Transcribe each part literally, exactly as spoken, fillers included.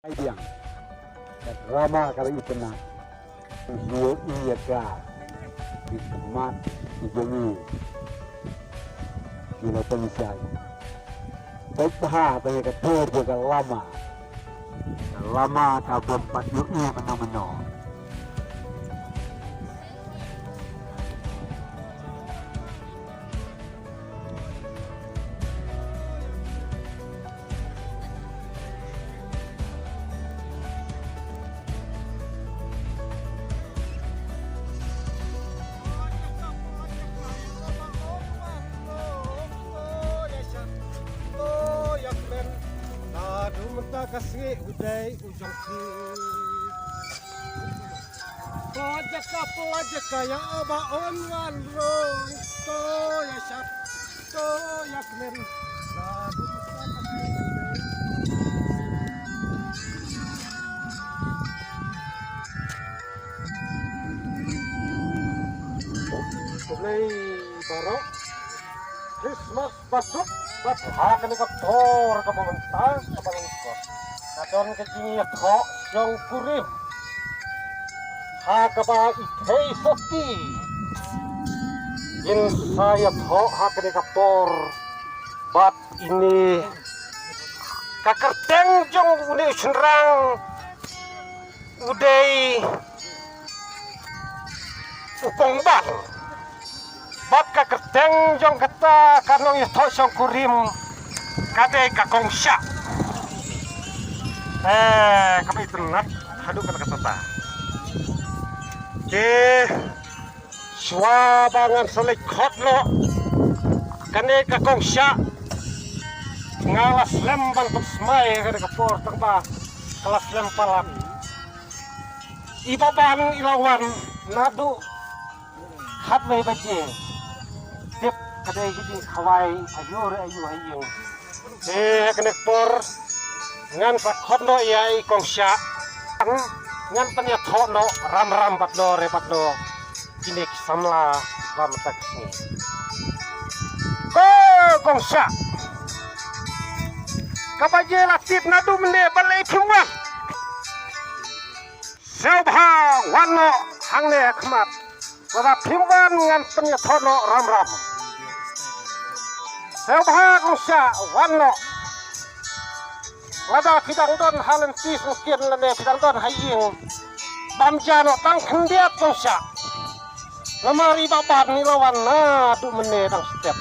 Ai biang. Ka drama ka la ïa kena. Ïohi ïa ka. Ki khmat ki jong ngi. Ki la tang shai. Peit bha tang ïa ka dur jong ka lama. Ka lama ka bym pat ïohi mano mano. Naduh mynta ka sngi u dei u jong phi. Pla jaka, pla jaka ïa ba on wan rong. To ïa shap, to ïa kmen. Naduh mynta ka sngi u dei. Khublei baroh. Christmas ba suk bad ha kane ka por kaba mynta kaba lyngkot, ka don ka jingïathoh shongkurim ha kaba i Thei Sotti in sa ïathoh ha kane ka por. Bad ine ka kyrteng jong une u shynrang u dei u Kong Bang. Bad ka kyrteng jong kata ka nongïathoh shongkurim ka dei ka Kong Shah. Eh, kaba itynnat haduh katta katta. Te shuwa ba ngan sa leit khot noh kane ka Kong Shah, nga la slem ban pynsmai kane ka por tang ba ka la slem palat. I Baban i la wan naduh khatwei baje. Tip ka dei ka jingkhawai aïu re aïu ha ïing. Te ha kane ka por ngan sa khot noh ïa i Kong Shah. Ngan pynïathoh noh ram ram bad no re bad no kine ki samla ba mynta ka sngi. Ko Kong Shah, ka baje la tip naduh mynne, balei phim wan? Sngewbha wan noh hangne ha khmat. Lada phim wan ngan pynïathoh noh ram ram. Sngewbha Kong Shah wan noh. Lada phi dang don ha lynti syngkien lane phi dang don ha ïing, bam ja noh tang khyndiat Kong Shah. Namar i Baban i la wan naduh mynne dang step.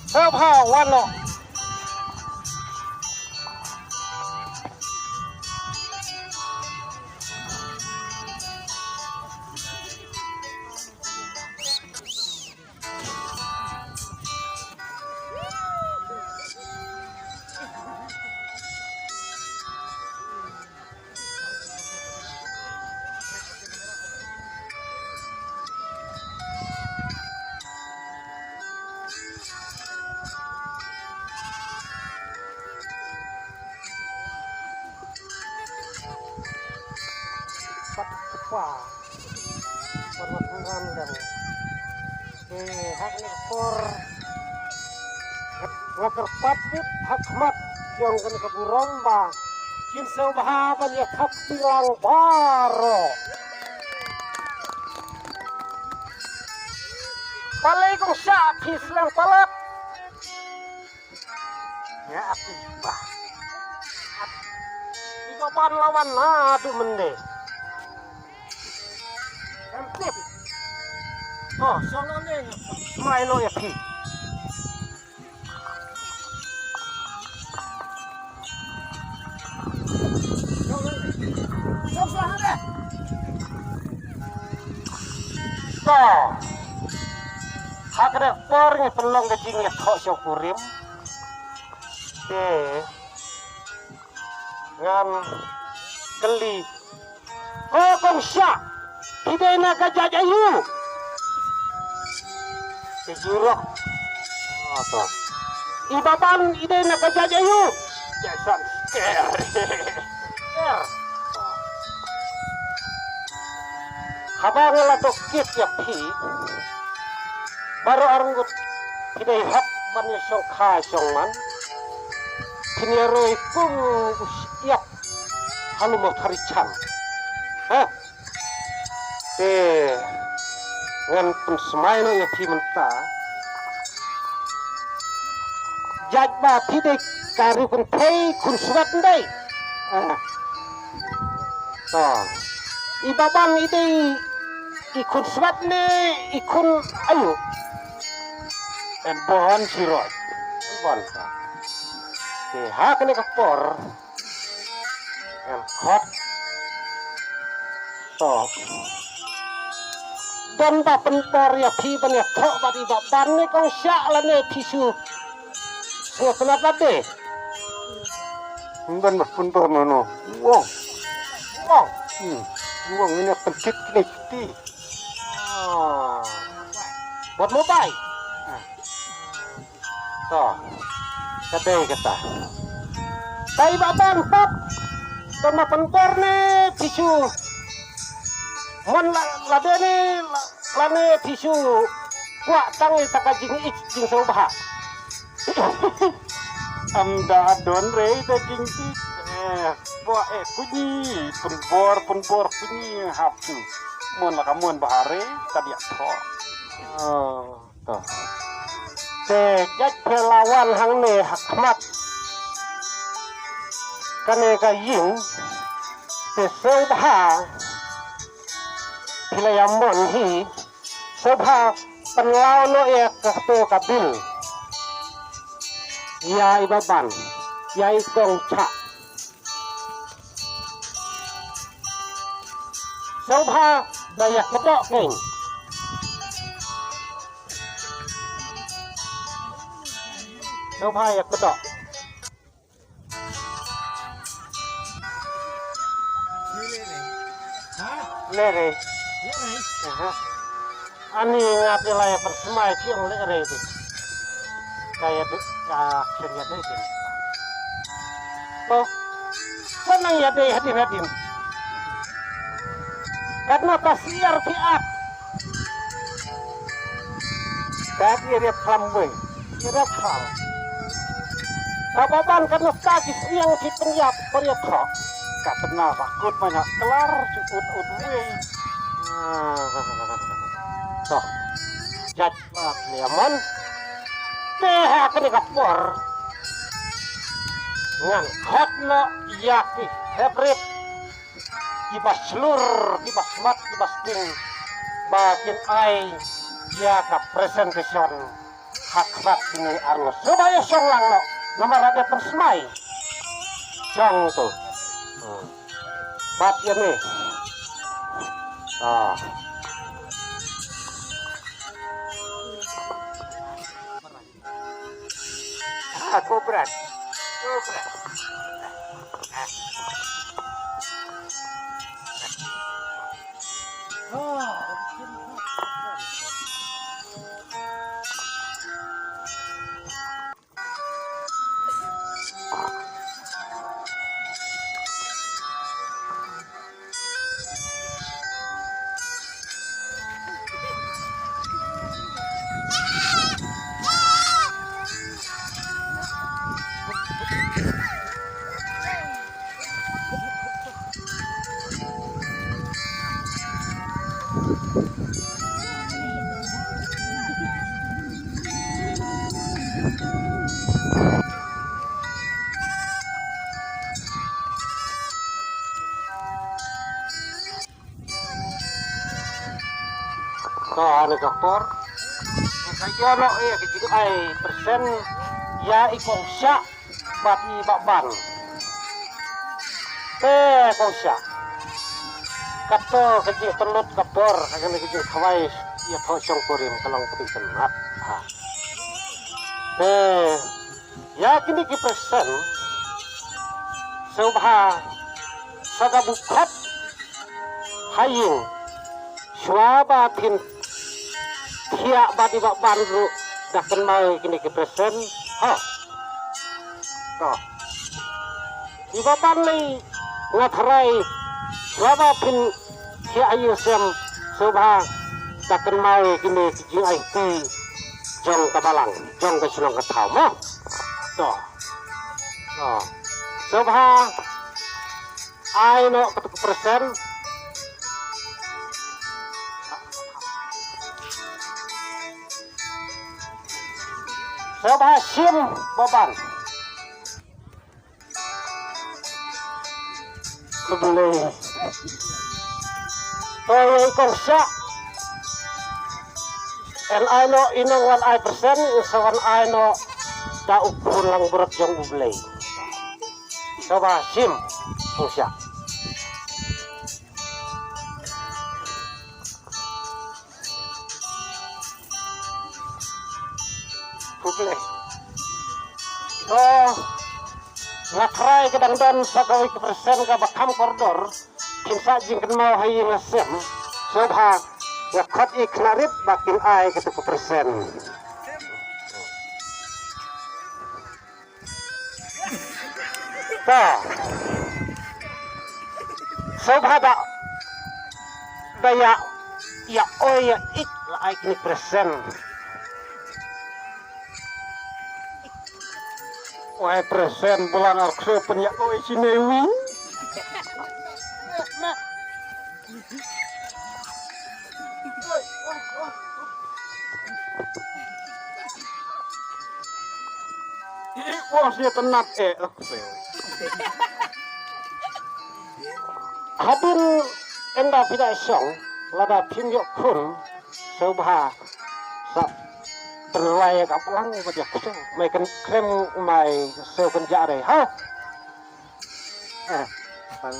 Sngewbha wan noh. Pat kpa. Pat mat ram lem. Te ha kane ka por nga kyrpad bit ha khmat jong kane ka burom ba kin sngewbha ban ïa thap tilang baroh. Balei Kong Shah phi slem palat? Ïa ati ba. I Baban la wan naduh mynne. Em tip. Oh, shong ane. Mai lo ïa phi. Shong ane. Shong ane. To. Ha kane ka por ngi pynlong ka jingïathoh shongkurim. Te ngan kylli. Ko Kong Shah, phi dei na ka jait aïu? Te jurok. Apa? I Baban i dei na ka jait aïu? Jait San. Ker. Ker. Haba nga la tohkit ïa phi baroh arngut, phi dei hok ban ïa shongkha shongman. Phin ïa roi kum u ïap ha lum u Tharicham. Ha? Te ngan pynsmai noh ïa phi mynta. Jait ba phi dei ka riew kynthei khun swat ndai. Ah. To. I Baban i dei i khun swat ne i khun aïu? Em, Bon Siroj. Bon. Te ha kane ka por em khot. To. Don ba pynbor ïa phi ban ïathoh bad i Baban ne kong Shah lane phi shu sngewtynnat lade? Don ba pynbor mano? Wong. Wong. Hmm. Wong ïa kane pynkit kine kiti. Ah. Bad mobile. Ah. To. Ka dei kata. Ka i Baban pat. To ma pynbor ne phi shu mon la, lade ne la, lane phi shu kwah tang ïa ka jingïeit jingsngewbha. Am da don re da jingïeit. Eh, kwah eh kuni pynbor pynbor kuni hap tu. Mon la ka mon bha re ka diak tho. Oh. To. Te jait phi la wan hangne ha khmat kane ka ïing te sngewbha phi la ïa mon hi sngewbha pynlaw noh ïa kato ka bil ïa i Baban ïa i kong Shah. Sngewbha da ïa kdoh kein. Sngewbha ïa kdoh. Lere. Aha. Ani nga te lai pynsmai ki ong lere te. Ka ïa de ka chen ïa de te. To. Sa nang ïa de hadien hadien. Katno ka siar ki at. Ka ki ria phlam wei. Ki ria phlam. Ka Baban katno ka ki siang ki pynïap pynïap kho. Katno ka kut ma nya klar sukut ut wei. Ah. To. Jat Mat Liamon. Te ha kane ka por ngan khot noh ïa ki heprit kiba shlur, kiba smat, kiba sting ba kin ai ïa ka presentation ha khmat kine arngut. Sngewbha ïa shong lang noh namar lada pynsmai shong tu. Hmm. Bat ïa me. Ah. Ah, Cobra. Cobra. Ka ha ne ka por. Ka ïa noh ïa ka jingai persen ïa i kong Shah bad i Baban. Te kong Shah. Kato ka jingpynlut ka por, ka kane ka jingkhawai ïathoh shongkurim ka long ka dei ka nat. Ha. Te ïa kine ki persen sngewbha sa da buh khot ha ïing shuwa ba phin thiah bad i Baban ruh da kynmaw ïa kine ki persen. Ha. To. I Baban lei nga tharai shuwa ba phin thiah ha ïing sem sngewbha da kynmaw ïa kine ki jingaiti jong ka balang jong ka shnong ka thaw mo. To. To. Sngewbha ai noh katu ka persen. Sngewbha shim ba ban. Khublei. To ïa i kong Shah. Yn ai noh, i nong wan ai persen, i sa wan ai noh da u khun langbrot jong U Blei. Sngewbha shim kong Shah. Khublei. To nga trai ka dang don sa kawei ka persen kaba kham kordor. Kin sa jingkynmaw ha ïing ha sem. Sngewbha nga khot i khynnah rit ba kin ai katu ka persen. Ta. Sngewbha da. Da ïa, ïa oi ïa ik la ai kine persen. Oi persen bulan ar kso pyn ïa oi sine wi. Ih, wong sia tynat eh, lah, kepel. Hadien ynda phi da shong, lada phim ïoh khun, sngewbha sa pynrwai ka plang bad ïa ksew. Mai khlem, mai ksew kynjah re, ha? Eh, pang.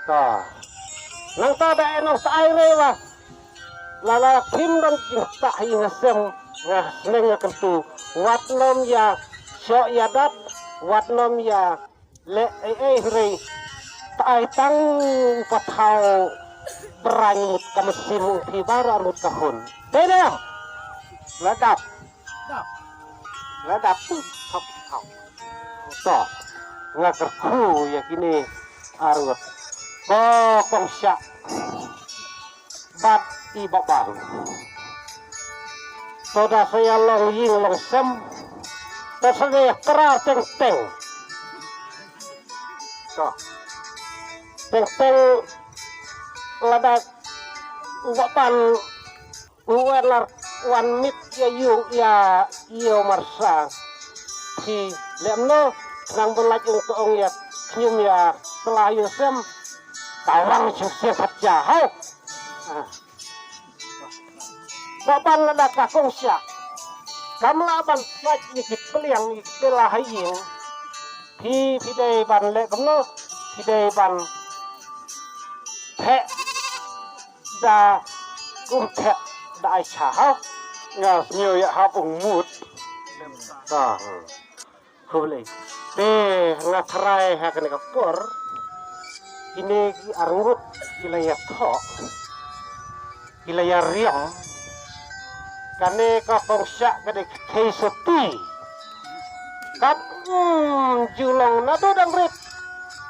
Ta. Nangta da eno sa ai re wa. Lada phim don jingktah ha ïing ha sem, nga sneng nga kyntu. Wat nym ïa shoh ïa dat, wat nym ïa leh ei ei hynrei. Ta ai tang u pathaw brang mut ka mynsiem u phi baroh mut ka hun. Dei ne em? La dap. La dap tu thok thok. To, nga kyrkhu ïa kine arngut. Ko kong Shah bad i Bah Ban. To da sa ïa long ïing long sem. To sa ïa kra teng teng. To. Teng teng lada u Bah Ban u wan lar wan mit ïa ïu ïa ïu marsa. Phi lem no, nang bun lait ung to ong ïa khñium ïa tla ïa sem. Tawang sing sing khat ja hau. Ah. Ba ban la da ka kong Shah. Kam lah ban sait ïa ki pliang ïa ki pela ha ïing. Phi phi dei ban leh kumno, phi dei ban theh da kum theh da ai cha ha. Nga sngew ïa hap ung mut. Ah. Khublei. Te nga tharai ha kane ka por. Kine ki arngut ki la ïathoh. Ki la ïariam. Kane ka kong Shah ka dei ka thei sati. Kap, mm, ju long naduh dang rit.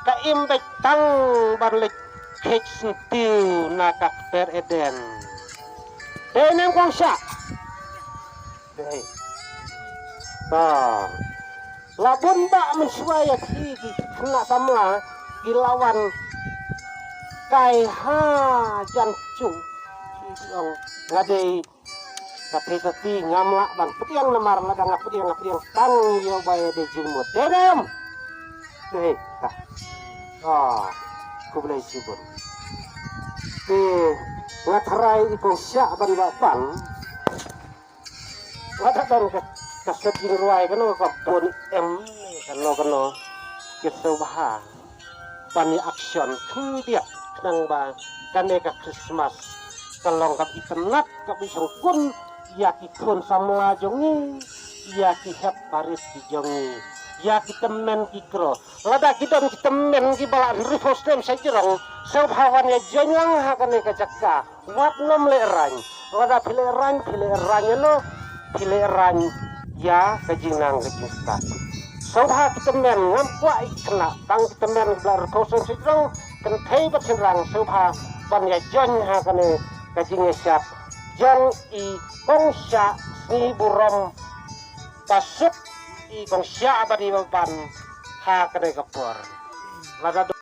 Ka im beit tang ban leit kheit syntiew na ka kper Eden. Dei ne em kong Shah? Dei. Ba. La bun ba mynshuwa ïa phi ki khynnah samla ki la wan kai ha jan chung. Ki ong nga dei ka thei sati ngam lah ban pdiang namar lada nga pdiang nga pdiang tang ïa ba ïa dei jingmut. Dei ne em? Dei. Ah, khublei shibun. Te nga tharai i kong Shah ban ba pan. Lada don ka, ka set jingrwai kano ka bun em kano kano. Ki sngewbha ban ïa action khyndiat khnang ba kane ka Christmas ka long kaba itynnat kaba ishongkun ïa ki khun samla jong ngi, ïa ki hep barit ki jong ngi, ïa ki tymmen ki kro. Lada ki don ki tymmen kiba la hynriewphew snem sha jrong, sngewbha wan ïa join lang ha kane ka jaka. Wat nym lehraiñ. Lada phi lehraiñ, phi lehraiñ ïano, phi lehraiñ ïa ka jingnang ka jingstad. Sngewbha ki tymmen, ngam kwah ïa ki khynnah, tang ki tymmen ba la hynriewphew snem sha jrong, kynthei bad shynrang, sngewbha ban ïa join ha kane ka jingïasyat jong i kong Shah Sngi Burom. Ba suk i kong Shah bad i Bah Ban ha kane ka por. Lada